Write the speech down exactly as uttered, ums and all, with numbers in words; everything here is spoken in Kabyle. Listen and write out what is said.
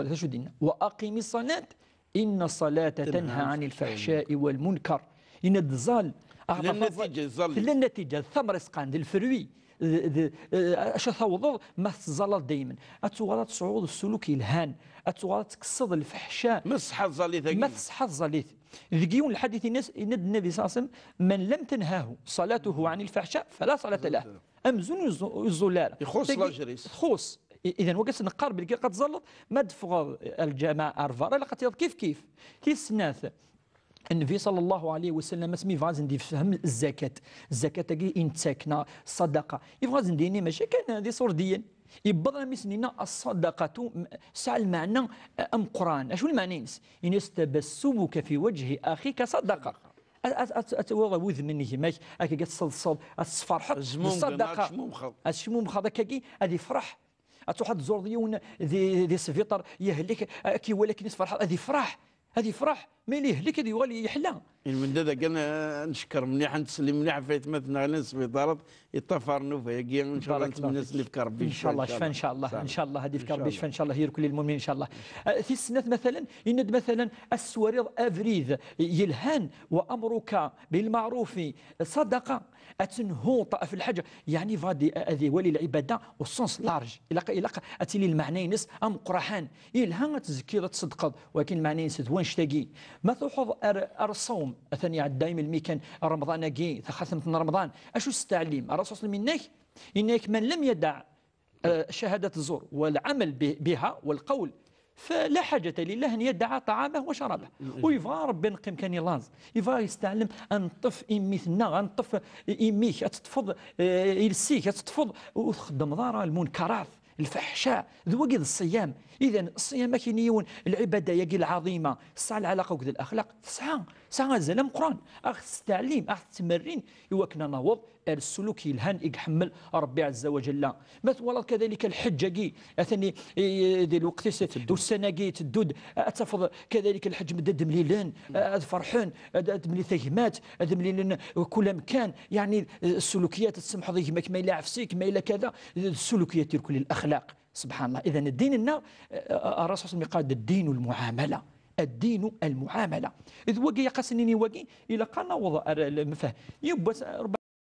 D acu d-yenna? وأقم الصلاة إن الصلاة تنهى عن الفحشاء والمنكر. Yenna-d ẓẓal. Tella nnatiǧa, ẓẓal. Tella nnatiǧa, d tamrisqan, d lefrui, d, d, eh, acu tawḍeḍ ma tettẓalaḍ daymen. Ad tuɣaleḍ ad tesɛuḍ ssuluk yelhan, ad tuɣaleḍ ad tekkseḍ lfeḥca. Ma tṣeḥḥa tẓallit-agi. Ma tṣeḥḥa tẓallit. Deg yiwen lḥadit yenna-d Nnabi صلى الله عليه وسلم: من لم تنهه صلاته عن الفحشاء فلا صلاة له. Amzun ur yeẓẓul ara. Ixuṣ lajer-is. Txuṣ. Idan, wagi ad neqqar belli ad tẓalleḍ ma d-teffɣeḍ lǧameɛ ar berra, ilaq ad tiliḍ kif kif. Tis snat, Nnbi صلى الله عليه وسلم asmi yebɣa ad sen-d-yefhem zzakat, zzakat-agi i nettak neɣ ṣṣadaqa, yebɣa ad sen-d-yini mačči kan d iṣurdiyen. Yewweḍ armi sen-yenna: الصدقة tesɛa lmeɛna ameqqran. Acu lmeɛna-ines? Yenna-as: تبسمك في وجه أخيك صدقة. Ad, ad, ad, ad tawiḍ wudem n gma-k, akka ad tseḍseḍ, ad tesferḥeḍ. Azmumeg, ṣṣadaqa. Ad tecmumxeḍ. Ad tecmumxeḍ akkagi, ad yefreḥ. Ad truḥeḍ ad tẓureḍ yiwen di, di sbiṭar, yehlek, ad k-iwali akken i tferḥeḍ, ad yefreḥ. Ad yefreḥ. Ma yella yehlek, ad yuɣal yeḥla. Lmendad-agi, ad ncekker mliḥ, ad nettsellim mliḥ ɣef aytmaten-nneɣ yellan s sbiṭarat, yeṭṭafar nnuba-agi, ncallah, ad ntemmen-asen ad yefk Rebbi ccfa, ncallah. Ncallah, ncallah, ad yefk Rebbi ccfa, ncallah, i rkul lmumin, ncallah. Eh, tis snat, matalan, yenna-d, matalan, ad tesswariḍ abrid yelhan, وأمرك بالمعروف صدقة. Ad tenhuḍ ɣef lḥaǧa, yeɛni, yebɣa ad, ad iwali lɛibada au sens large. Ilaq, ilaq ad tili lmeɛna-ines ameqqran. Yelha ad tzekkiḍ, ad tṣeddqeḍ, walakin lmeɛna-ines d wanect-agi. Ma truḥeḍ ar, ar ṣṣawm, atan iɛedda i melmi kan Remḍan-agi, taxatemt n Remḍan, acu s ttɛellim? Ṛṛasul صلى الله عليه وسلم yenna-k, yenna-k: من لم يدع آه، شهادة الزور والعمل به-، بها والقول، فلا حاجة لله أن يدع طعامه وشرابه. Ur yebɣa Rebbi ad neqqim kan i laẓ. Yebɣa ad yesteɛlem ad neṭṭef imi-tneɣ, ad neṭṭef imi-k, ad teṭṭfeḍ, eh, iles-ik, ad teṭṭfeḍ, ur txeddmeḍ ara lmunkarat, lfeḥca, d wagi d ṣṣiyam. Idan, ṣṣiyam, ad k-yini yiwen, lɛibada-agi lɛaḍima, tesɛa lɛalaqa akked laxlaq? Tesɛa, tesɛa azal ameqqran. Ad ɣ-testeɛlim, ad ɣ-tettmerrin i wakken ad naweḍ ar ssuluk yelhan i iḥemmel Ṛebbi ɛezza wa ǧalla. Ma twalaḍ kadalik lḥeǧǧ-agi, atan i, i, di lweqt-is, ussan-agi iteddu-d, ad tafeḍ kadalik lḥeǧǧ, medden ad d-mlilen, ad ferḥen, ad, ad d-temlil tagmat, ad mlilen kul amkan, yeɛni, ssulukiyat, ad tsemḥeḍ i gma-k ma yella ɛefs-ik, ma yella kada, ssulukiyat irkul laxlaq. Subḥan Allah. Idan, ddin-nneɣ, eh, Ṛṛasul صلى الله عليه وسلم yeqqar-d: الدين المعاملة. الدين المعاملة. D wagi, ilaq ad s-nini wagi, ilaq ad naweḍ ar lmefah. Yiwwas,